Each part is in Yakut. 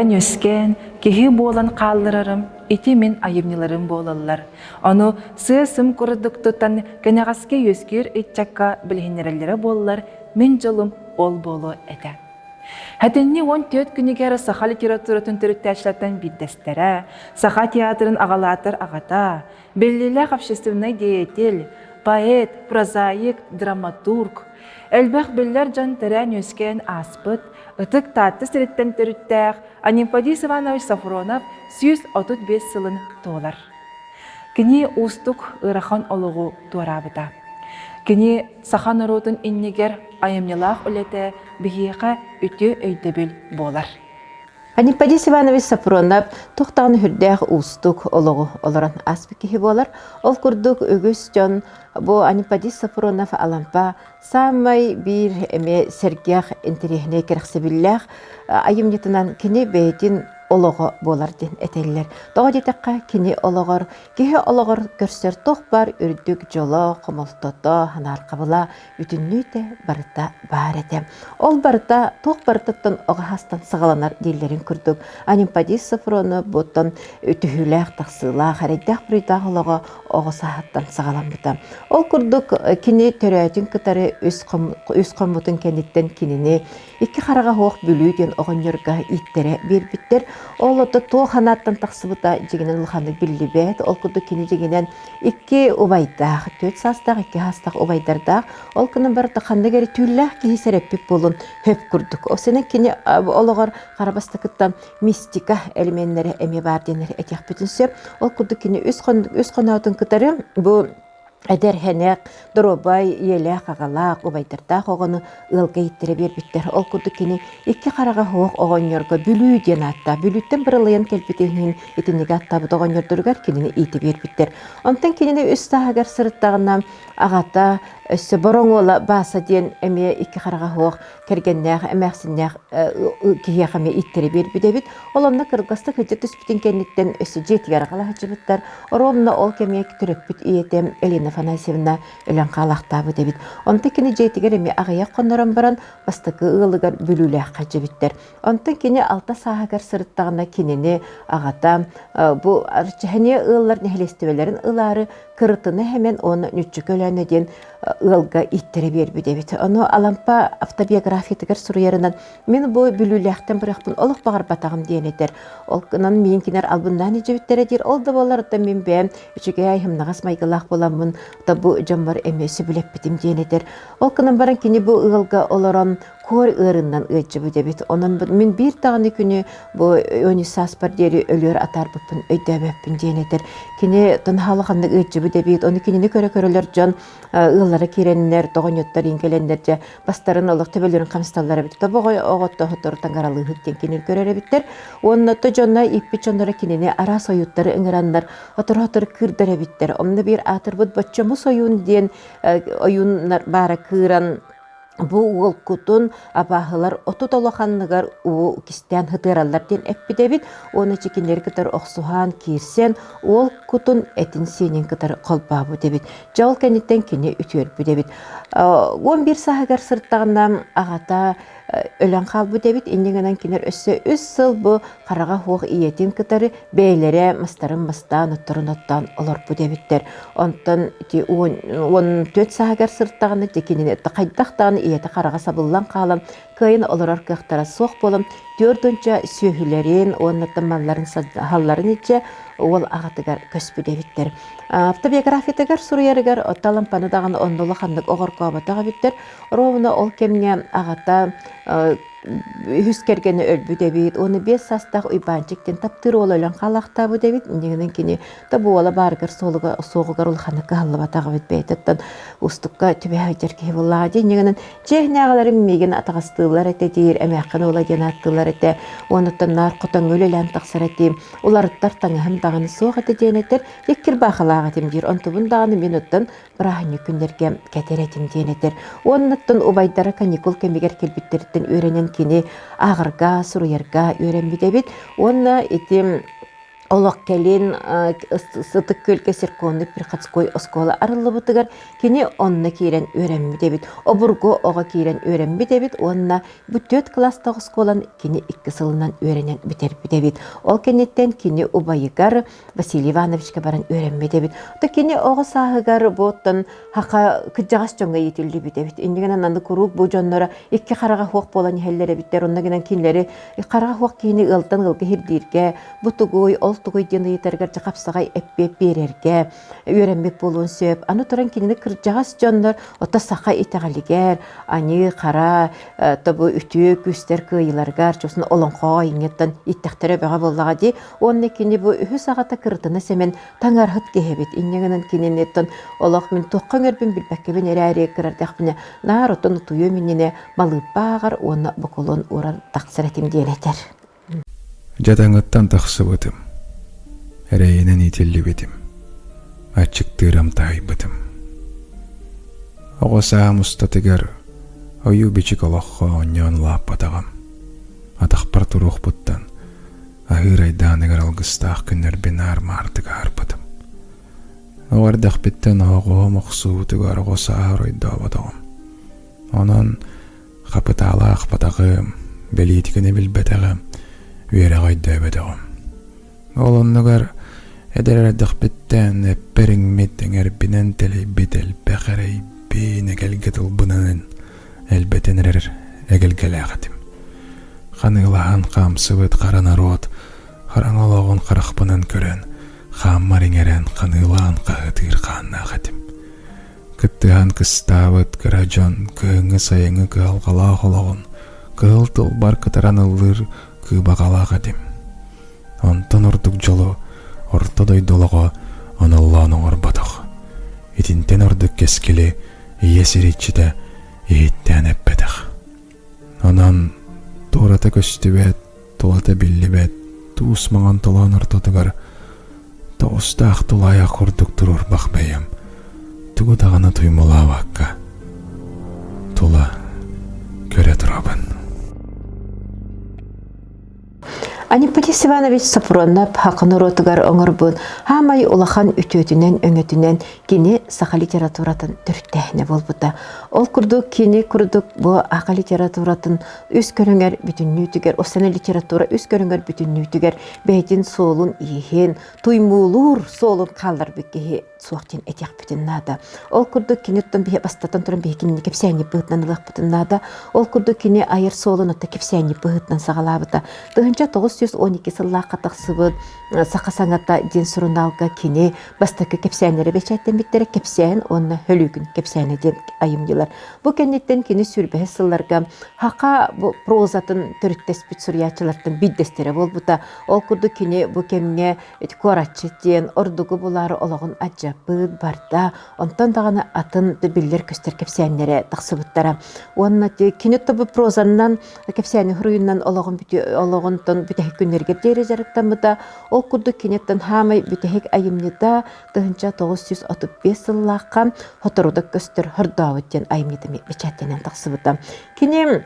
Төрөөн-үөскээн, киһи буолан хаалларарым ити мин айымньыларым буолаллар. Ону сыа-сым курдук тутан кэнэҕэски үөскүүр ыччакка билиһиннэрэллэрэ буоллар, мин дьолум ол буолуо этэ. Хэтинни 14 күнүгэр саха литературатын төрүттээччилэртэн биирдэстэрэ, Саха театрын аҕалаатар аҕата, биллиилээх общественнай деятель, поэт, прозаик, драматург, элбэх биллэр дьон төрөөн-үөскээн ааспыт Ытык Таатта сириттэн төрүттээх Анемподист Иванович Софронов 135 сылын туолар. Кини уустук ыарахан олоҕу туораабыта. Кини саха норуотун иннигэр айымньылаах үлэтэ биһиэхэ үтүө өйдөбүл буолар. Анемподист Иванович Софронов туох даҕаны сүрдээх уустук олоҕу олорон ааспыт киһи буолар. Ол курдук үгүс дьон бу Анемподист Софронов Алампа саамай биир эмиэ сэргэх, интэриэһинэй, кэрэхсэбиллээх айымньытынан кини бэйэтин олоҕо буолар диэн этэллэр. Тоҕо диэтэххэ, кини олоҕор, киһи олоҕор көрсөр туох баар үрдүк дьоло, хомолтото, санаарҕабыла бүтүннүүтэ барыта баар этэ. Ол барыта туох барытыттан оҕо саҕаланар дииллэрин курдук Анемподист Софронов буттан түһүүлээх тахсыылаах, эрэйдээх буруйдаах олоҕо оҕо сааһыттан саҕаламмыта. Ол курдук кини төрөөтүн кытары үс хоммутун кэнниттэн кинини икки хараҕа суох Бүлүү диэн оҕонньорго ииттэрэ биэрбиттэр. Ол ото туох анааттан тахсыбыта дьиҥинэн улаханнык биллибэт. Ол курдук кини дьиҥинэн икки убайдаах, түөрт саастаах, икки саастаах убайдардаах. Ол гынан барыта ханнык эрэ түүллээх киһи сэрэппит буолун хөп курдук. Ол сэнэ кини олоҕор хара бастакыттан мистика элеменнэрэ эмиэ баар диэннэр этиэхпитин сөп. Ол курдук кини үс хоноотун кытары бу эдэр хэнэх, доруобай, ийэлээх, аҕалаах, убайдардаах оҕону ыалга ииттэрэ биэрбиттэр. Ол курдук кини икки хараҕа суох оҕонньорго Бүлүү диэн ааттаах. Бүлүүттэн быралыйан кэлбит иһин итинник ааттаабыт оҕонньордоругар кинини иитэ биэрбиттэр. Онтон кинини үс сааһыгар сырыттаҕына аҕата өссө Бороҥ уола Бааса диэн эмиэ икки хараҕа суох кэргэннээх, эмээхсиннээх киһиэхэ эмиэ ииттэрэ биэрбит эбит. Ол онно кыргастык сылдьа түспүтүн кэнниттэн өссө дьиэтигэр аҕала сылдьыбыттар. Оруобуна ол кэмҥэ төрөппүт ийэтэ Елена Афанасьевна өлөн хаалаахтаабыт эбит. Онтон кини дьиэтигэр эмиэ аҕыйах хоннорон баран бастакы ыалыгар Бүлүүлээххэ дьибиттэр. Онтон кини алта сааһыгар сырыттаҕына кинини аҕата бу Арчыһание ыаллар нэһилиэстибэлэрин ылаары кырытына хэмэн уонна Нүччүкэ Өлөөнө диэн ыалга ииттэрэ биэрбит эбит. Ону Алампа автобиографиятыгар суруйарынан мин бу Бүлүүлээхтэн бырахпын олох баҕарбатаҕым диэн этэр. Ол гынан миин кинер албыннаан илдьибиттэрэ диир. Ол да буоллар оттон мин бэйэм үчүгэй айымнаҕас майгылаах буоламмын да бу дьоммор эмиэ сөбүлэппитим диэн этэр. Ол гынан баран кини бу ыалга олорон куор ыарыннан ыалдьыбыт эбит. Онон мин биир даҕаны күнү бу он сааспар диэри өлүөр атаарбыппын өйдөөбөппүн диэн этэр. Кини тынһаалы ханнык ыалдьыбыт эбит. Ону кинини көрө-көрөлөр дьон ыаллара киирэннэр, тоҕонньоттор иҥкэлэннэр дьэ бастарын олох төбөлөрүн хамсталлар эбит. Тобоҕой оҕотто сотору таҥаралыыһыт диэн кинини көрөр эбиттэр. Уонна то дьонно ииппит дьонноро кинини араас ойууттары ыҥыраннар сотору-сотору кыырдар эбиттэр. Онно биир аатырбыт Боччомус ойуун диэн ойууннар баара кыыран бу уолкутун абааһылар отут улаханныгар уу кистээн һытыараллар диэн эппит эбит уонна чикиннэри кытары охсуһан киирсэн уол кутун этин сиэнин кытары холбообут эбит дьэ ол кэнниттэн кини үтүөрбүт эбит 11 сааһыгар сырыттаҕына аҕата өлөн хаалбыт эбит инньэ гынан кинилэр өссө үс сыл бу хараҕа суох ийэтин кытары бэйэлэрэ мастарын мастаан отторун оттоон олорбут эбиттэр онтон ити 14 сааһыгар сырыттаҕына дьэ кинини хайдах даҕаны ийэтэ хараҕа сабыллан хаалан кыайан олорор кыахтара суох буолан түөрт уонча сүөһүлэрин уонна малларын халларын илдьэ уол аҕатыгар көспүт эбиттэр автобиографиятыгар суруйарыгар Талампаны даҕаны онно улаханнык оҕоргооботох эбиттэр ровно ол кэмҥэ аҕата үһүс кэргэнэ өлбүт эбит уонна биэс саастаах Уйбаанчык диэн таптыыр уола өлөн хаалаахтаабыт эбит иннигинэн кини да бу уола баарыгар суоҕугар улаханнык кыһаллыбатах эбит бэйэтиттэн уустукка түбэһэ сылдьар киһи буоллаҕа дии иннигинэн чиэһинээҕилэрим миигин атаҕастыыллар этэ диир эмээххин уола диэн ааттыыллар этэ уонуттан наар хотоҥҥо үлэлээн тахсар этим уларыттар таҥаһым даҕаны суох этэ диэн этэр икки ырбаахылаах этим диир онтубун даҕаны мин оттон бырааһынньык күннэргэ кэтэр этим диэн этэр. Уоннаттан убайдара каникул кэмигэр кэлбиттэриттэн үөрэнэн кини ааҕарга, суруйарга үөрэммит эбит. Уонна ити Олох кэлин Ытык Күөлгэ церковный приходской оскуола арыллыбытыгар кини онно киирэн үөрэммит эбит. Обургу оҕо киирэн үөрэммит эбит уонна бу түөрт кылаастаах оскуоланы кини икки сылынан үөрэнэн бүтэрбит эбит. Ол кэнниттэн кини убайыгар Василий Ивановичка баран үөрэммит эбит. То кини оҕо сааһыгар бу оттон хаха кырдьаҕас дьоҥҥо иитиллибит эбит. Иннигинэн аны куруук бу дьонноро икки хараҕа суох буолан иһэллэр эбиттэр. Онно гынан кинилэри хараҕа суох киһини ыалтан ыалга ирдииргэ, бу тугуй, ол тугуй диэн ыйытарыгар дьэ хапсаҕай эппиэт биэрэргэ үөрэммит буолуон сөп. Аны туран кинини кырдьаҕас дьоннор ото саха итэҕэлигэр, аньыы, хара, тобу үтүө күүстэр кыайыыларыгар, чуосун олоҥхоҕо иҥҥэттэн иттэхтэрэ бөҕө буоллаҕа дии. Уонна кини бу үһүс аҕата кырытына сэмэн таҥарһыт киһи эбит. Инньэ гынан кининиттэн олох мин туохха ыҥырбын билбэккэбин эрээри кырардэхпинэ наар оттон утуйуом иннинэ малыыппа ааҕар уонна бокулуон ууран тахсар этим диэн этэр. Дьадаҥыттан тахсыбытым, эрэйинэн иитиллибитим, аччыктыырам таайбытым. Оҕо саам устатыгар ойуу-бичик олоххо оонньоон улааппатаҕым. Атахпар туруохпуттан аһыыр айдааныгар алгыстаах күннэрбин аар-маардык аһарбытым. Оҕо эрдэхпиттэн оһоҕоһум охсуубутугар оҕо сааһа оройдооботоҕум. Онон хапытаалаахпатаҕым, бэлиитикэни билбэтэҕим, үөрэҕи өйдөөбөтөҕүм. Ол оннугар эдэр эрдэхпиттэн эппэр иҥмит, эҥэрбинэн тэлэйбит элбэх эрэйбин эгэлгэ тылбынан элбэтэн эрэр эгэлгэлээх этим. Ханыылаһан хаамсыбыт хара норуот хараҥа олоҕун харахпынан көрөн, хааммар иҥэрэн ханыылаан хаһыытыыр хааннаах этим. Кыттыһан кыстаабыт кыра дьон кыһыҥҥы-сайыҥҥы кыһалҕалаах олоҕун кыһыл тылбар кытаран ыллыыр кыыбаҕалаах этим. Онтон ордук дьолу орто дойду олоҕо аналлаан оҥорботох. Итинтэн ордук кэскили ийэ сир иччитэ иһиттээн эппэтэх. Онон туората көстүбэт, тулата биллибэт туус маҥан толоон ортотугар тоҕустаах тулаайах курдук туруорбах бэйэм тугу даҕаны туймалаабакка тула көрө турабын. Анипатис Иванович Сопронов саха норуотугар оҥорбут хаамай улахан үтүөтүнэн-өҥөтүнэн кини саха литературатын төрүттээһинэ буолбута. Ол курдук кини курдук бу саха литературатын үс көрүҥэр бүтүннүүтүгэр, осена литература үс көрүҥэр бүтүннүүтүгэр бэйэтин суолун-ииһин, туймуулуур суолун хаалларбыт киһи суох диэн этиэхпитин наада. Ол курдук кини оттон биһи бастатан туран биһи кинини кэпсээнньит быһыытынан ылыахпытын наада. Ол курдук кини айар суолун отто кэпсээнньит быһыытынан саҕалаабыта. 1912 сыллаахха тахсыбыт Саха саҥата диэн сурунаалга кини бастакы кэпсээннэрэ бэчээттэммиттэрэ кэпсээн уонна Хөлүүкүн кэпсээнэ диэн айымньылар. Бу кэнниттэн кини сүүрбэһис сылларга хака бу прозатын төрүттэспит суруйааччылартан биирдэстэрэ буолбута. Ол курдук кини бу кэмҥэ ити куоратчыт диэн ордугу булаары олоҕун адьаппыт барда. Онтон даҕаны атын биллэр-көстөр кэпсээннэрэ тахсыбыттара. Уонна кини тобу прозаннан кэпсээни суруйунан олоҕун олоҕунтан бүтэһик күннэригэр диэри дьарыктаммыта. Ол курдук киниттэн хаамай бүтэһик айымньыта 1935 сыллаахха Хоторуда көстөр хордообут диэн айымньыта бэчээттэнэн тахсыбыта. Кини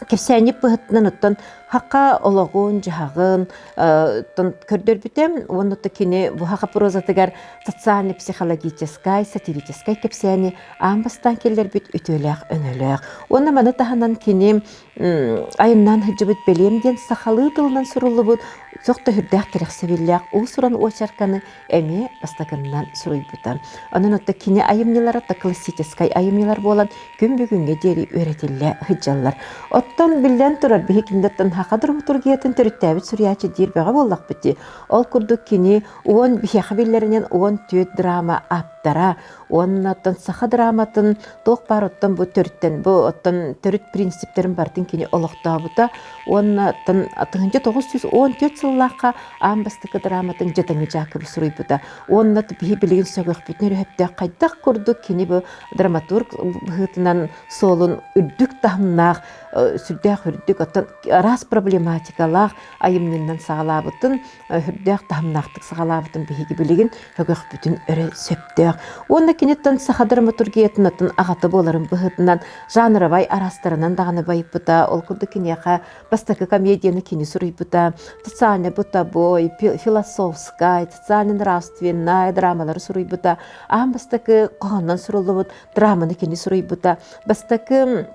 кэпсээнньит быһыытынан оттон хака олоҕун-дьаһаҕын көрдөрбүтэ уонна кини бу хака прозатыгар социально-психологическай, сатирическай кэпсээни аан бастаан киллэрбит үтүөлээх өҥөлөөх. Уонна маны таһынан кини айымнаан сылдьыбыт бэлиэм диэн сахалыы тылынан суруллубут сох төһүрдээх кэрэхсэбиллээх уус-уран уочарканы эмиэ бастакыннан суруйбута. Онон отто кини айымньылара да классическай айымньылар буолан күн бүгүҥҥэ диэри үөрэтиллэ сылдьаллар. Оттон биллэн турар биһи кинилэртэн саха драматургиятын төрүттээбит суруйааччы диир бөҕө буоллахпыт дии. Ол курдук кини уон биһиэхэ биллэринэн 14 драма ааптара уонна оттон саха драматын туох баар оттон бу төрүттэн бу оттон төрүт принциптэрин барытын кини олохтообута уонна оттон 1914 сыллаахха аан бастакы драматын Дьадаҥы Дьаакыбы суруйбута уонна биһи билигин сөҕүөхпүтүн өрөһөптөөх хайдах курдук кини бу драматург быһыытынан суолун үрдүк таһымнаах сүрдээх үрдүк оттон араас проблематикалаах айымньыннан саҕалаабытын үрдээх таһымнаахтык саҕалаабытын биһиги билигин өгөхпүтүн өрө сөптөөх. Уонна киниттэн саха драматургиятын атын аҕата буоларын быһыытынан жанровай араастарынан даҕаны байыппыта. Ол курдук киниэхэ бастакы комедияны кини суруйбута. Социальный. социально-бытовой, философскай, социально-нравственнай драмалары суруйбута. Аан бастакы хоһооннон суруллубут драманы кини суруйбута. Бастакы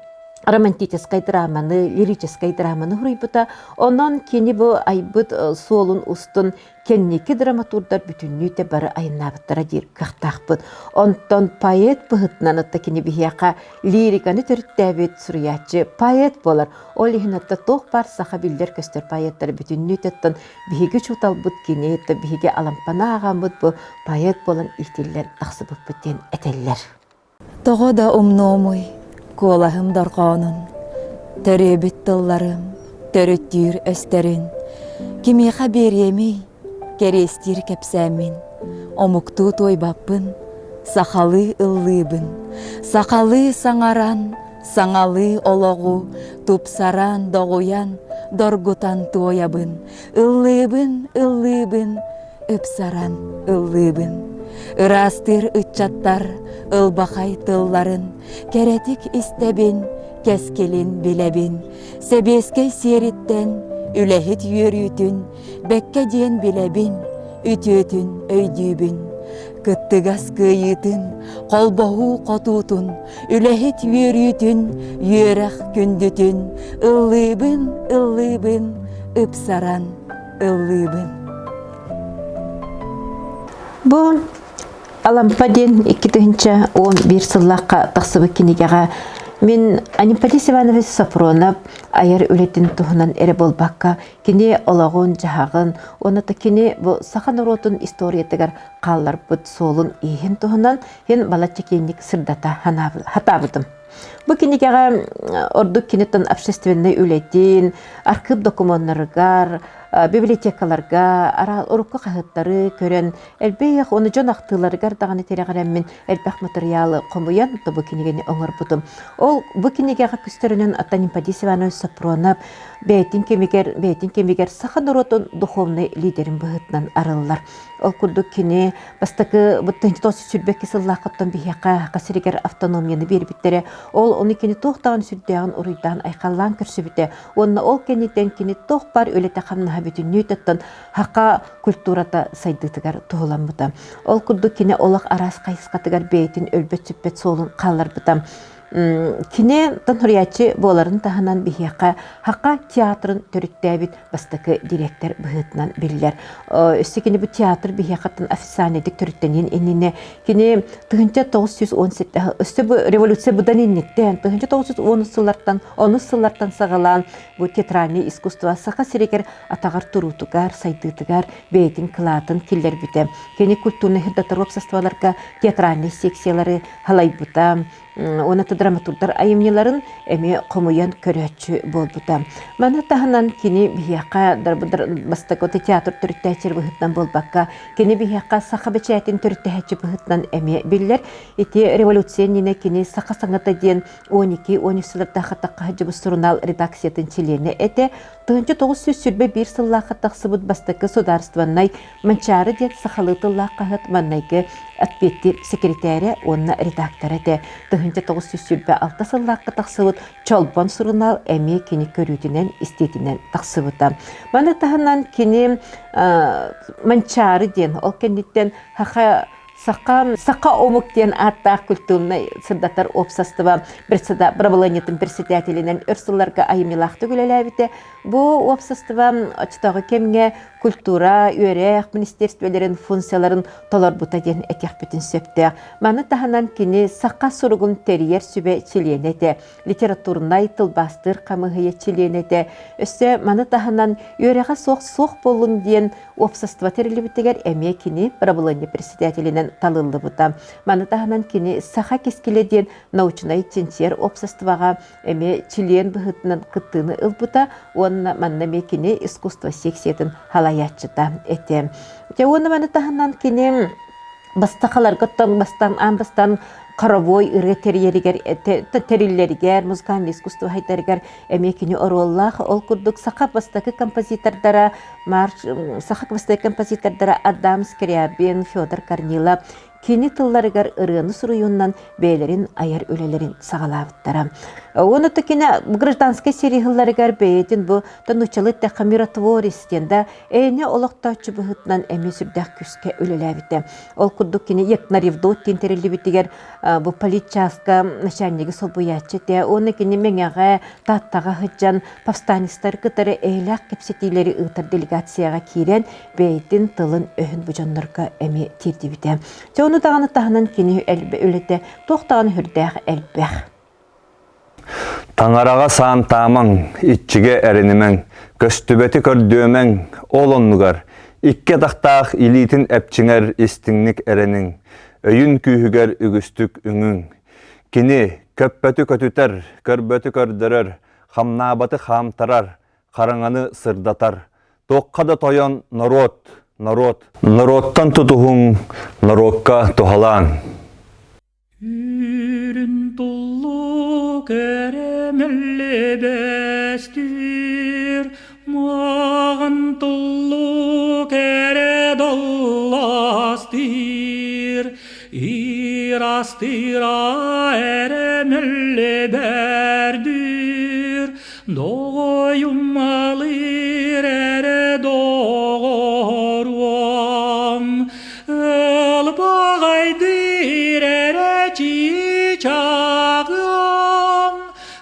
романтическай драманы, лирическай драманы суруйбута. Онон кини бу айбыт суолун устун кэнники драматурдар бүтүннүүтэ бары айаннаабыттара диир кыахтаахпыт. Онтон поэт быһыытынан отто кини биһиэхэ лириканы төрүттээбит суруйааччы поэт буолар. Ол иһин отто туох баар саха биллэр-көстөр поэттара бүтүннүүтэ оттон биһиги учууталбыт кини, биһиги Алампаны ааҕаммыт бу поэт буолан иитиллэн тахсыбыппыт диэн этэллэр. Тоҕо да умнуомуй куолаһым дорҕоонун, төрүөбүт тылларым төрүттүүр өстөрүн, кимиэхэ биэриэмий кэриэстиир кэпсээммин, омуктуу туойбаппын, сахалыы ыллыыбын, сахалыы саҥаран, саҥалыы олоҕу тупсаран, доҕуйан, доргутан туойабын, ыллыыбын, ыллыыбын, ыпсаран ыллыыбын. Ыраастыыр ыччаттар ылбахай тылларын кэрэтик истэбин, кэскилин билэбин. Сэбиэскэй сиэриттэн үлэһит үөрүүтүн бэккэ диэн билэбин, үтүөтүн өйдүүбүн. Кыттыгас кыайыытын, холбоһуу хотуутун, үлэһит үөрүүтүн, үөрэх күндүтүн ыллыыбын, ыллыыбын, ыпсаран ыллыыбын. Бу Алампа диэн 2011 сыллаахха тахсыбыт кинигэҕэ мин Анемподист Иванович Софронов айар үлэтин туһунан эрэ буолбакка, кини олоҕун-дьаһаҕын уонна да кини бу саха норуотун историятыгар хаалларбыт суолун-ииһин туһунан иһин балачча киэҥник сырдата хатаабытым. Бу кинигэҕэ ордук киниттэн общественнай үлэтин, архыып докумуоннарыгар, библиотекаларга урукку хаһыаттары көрөн, элбэх уонна дьон ахтыыларыгар даҕаны тирэҕирэммин элбэх матырыйаалы хомуйан бу кинигэни оҥорбутум. Ол бу кинигэҕэ көстөрүнэн Анемподист Иванович Сопронов бэйэтин кэмигэр бэйэтин кэмигэр саха норуотун духовнай лидерин быһыытынан арыллар. Ол курдук кини бастакы 1922 сыллаахыттан биһиэхэ Саха сиригэр автономияны биэрбиттэрэ. Ол ону кини туох даҕаны сүрдээҕин уруйдаан айхаллаан көрсүбүтэ. Уонна ол кэнниттэн кини туох баар үлэтэ-хамнаһа бүтүннүү оттон саха культурата сайдыытыгар туһуламмыта. Ол курдук кини олох араас хайысхатыгар бэйэтин өлбөт-сүппэт суолун хаалларбыта. Кини тонхуруйааччы буоларын таһынан биһиэхэ Саха театрын төрүттээбит бастакы директор быһыытынан биллэр. Өссө кини бу театр биһиэхэттэн официальнайдык төрүттэниэн иннинэ кини 1917 өссө бу революция быдан инниттэн 1910 сыллартан онус сыллартан саҕалаан бу театральный искусство Саха сиригэр атаҕар туруутугар, сайдыытыгар бэйэтин кылаатын киллэрбитэ. Кини культурнай сырдатар уопсастыбаларга театральнай секциялары халайбыта, уонна драматурдар айымньыларын эмиэ хомуйан көрөөччү буолбута. Маны таһынан кини биһиэхэ бастакы театр төрүттээччи быһыытынан буолбакка, кини биһиэхэ саха бэчээтин төрүттэһээччи быһыытынан эмиэ биллэр. Ити революция иннинэ кини Саха саҥата диэн 12-13 сыллардаах хаттахха сурунаал редакциятын чилиэнэ этэ. 1921 сыллаахха тахсыбыт бастакы судаарыстыбаннай Манчаары диэн сахалыы тыллаах хаһыат маҥнайгы отпеттиир секретарэ уонна редактора этэ. 1926 сыллаахха тахсыбыт Чолбон сурунаал эмиэ кини көрүүтүнэн, истиитинэн тахсыбыта. Маны таһынан кини Манчаары диэн ол кэнниттэн Саха Саха, Саха омук диэн ааттаах культурнай сырдатар уопсастыба бырабылыанньатын председателинэн өр сылларга айымньылаахтык үлэлээбитэ. Бу уопсастыба оччотооҕу кэмҥэ культура, үөрэх министерстволарын функцияларын толорбута диэн этиэхпитин сөптөөх. Маны таһынан кини саха суругун тэрийэр сүбэ чилиэнэ этэ, литературнай тылбаастыыр хамыыһыйа чилиэнэ этэ. Өссө маны таһынан үөрэҕэ суох суох буоллун диэн уопсастыба тэриллибитигэр эмиэ кини бырабылыанньа председателинэн талыллыбыта. Маны таһынан кини Саха кэскилэ диэн научнай чинчийэр уопсастыбаҕа эмиэ чилиэн быһыытынан кыттыыны ылбыта уонна манна эмиэ кини искусство секциятын халайааччыта этэ. Дьэ уонна маны таһынан кини бастакыларгыттан бастаан аан бастаан хоровой ырыа тэрийэригэр тэриллэригэр музыкальный искусство хайдарыгар эмиэ кини оруоллаах ол курдук саха бастакы композитордара марш саха бастакы композитордара Адам Скрябин, Федор Корнилов. кини тылларыгар ырыаны суруйуунан бэйэлэрин айар үлэлэрин саҕалаабыттара. Уонна кини гражданскай сэрии сылларыгар бэйэтин бу нууччалыы эттэххэ миротворец диэн да эйэни олохтооччу быһыытынан эмиэ сүрдээх күүскэ үлэлээбитэ. Ол курдук кини Якнаревдот диэн тэриллибитигэр бу политчааска начальнигы солбуйааччы этэ. Уонна кини Мэҥэҕэ, Тааттаҕа сылдьан повстанецтары кытары эйэлээх кэпсэтиилэри ыытар делегацияҕа киирэн бэйэтин тылын-өһүн бу дьоннорго эмиэ тиэрдибитэ. Дьэ ону даҕаны таһынан кини үлэтэ туох даҕаны сүрдээх элбэх. Таҥараҕа саантаамаҥ, иччигэ эрэнимэҥ, көстүбэти көрдүөмэҥ, ол оннугар икки атахтаах илиитин эпчиҥэр истиҥник эрэниҥ, өйүн күүһүгэр үгүстүк үҥүҥ. Кини көппөтү көтүтэр, көрбөтү көрдөрөр, хамнаабаты хаамтарар, хараҥаны сырдатар. Туохха да тойон норуот, норуот. Норуоттан тутуһуҥ, норуокка туһалааҥ. Үрүн туллук эрэ мөллөбөстүүр, Маҕан туллук эрэ долластыыр, Ирастыыра эрэ мөллөбөрдүүр, Доҕойуммалыыр эрэ доҕоруом, Ылбаҕайдыыр эрэ чыычааҕым,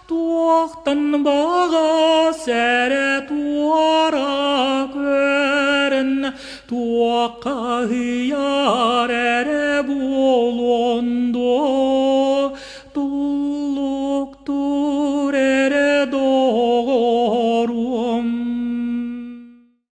Туохтан баҕас эрэ туора көрөн, Туоххаһыйа.